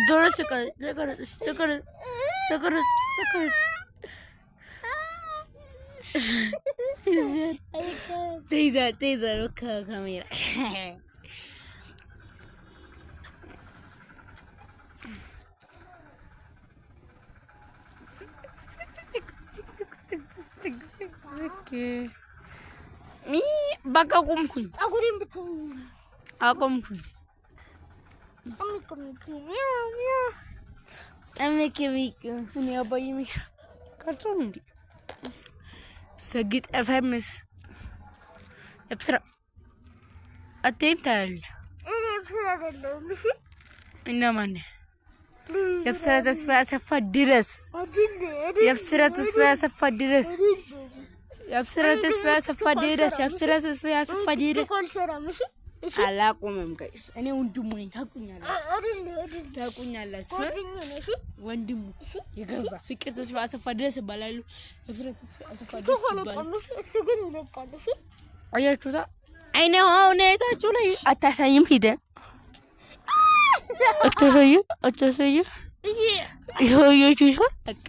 ዞሮ ተቀረጽ ተቀረጽ ተቀረጽ ተቀረጽ። ተይዟል ተይዟል ካሜራ። በቃ ቆምኩኝ፣ አቆምኩኝ። እኔ አባዬ ቀርጾ ነው እንዴ? ሰግጥ ፈምስ የብስራ አትይም ታያለህ። እና ማነህ? የብስራ ተስፋ ያሰፋ ድረስ፣ የብስራ ተስፋ ያሰፋ ድረስ፣ የብስራ ተስፋ ያሰፋ ድረስ፣ የብስራ ተስፋ ያሰፋ ድረስ። አላቆመም guys። እኔ ወንድሙ ነኝ። ታውቁኛላችሁ፣ ታውቁኛላችሁ። ወንድሙ የገዛ ፍቅር ተስፋ አሰፋ ድረስ ይባላሉ። የብስራ ተስፋ አሰፋ ድረስ ይባላሉ። አያችሁታ? አይነ ሁኔታችሁ ላይ አታሳይም። ሂደ አታሳይም፣ አታሳይም። ይኸው በቃ።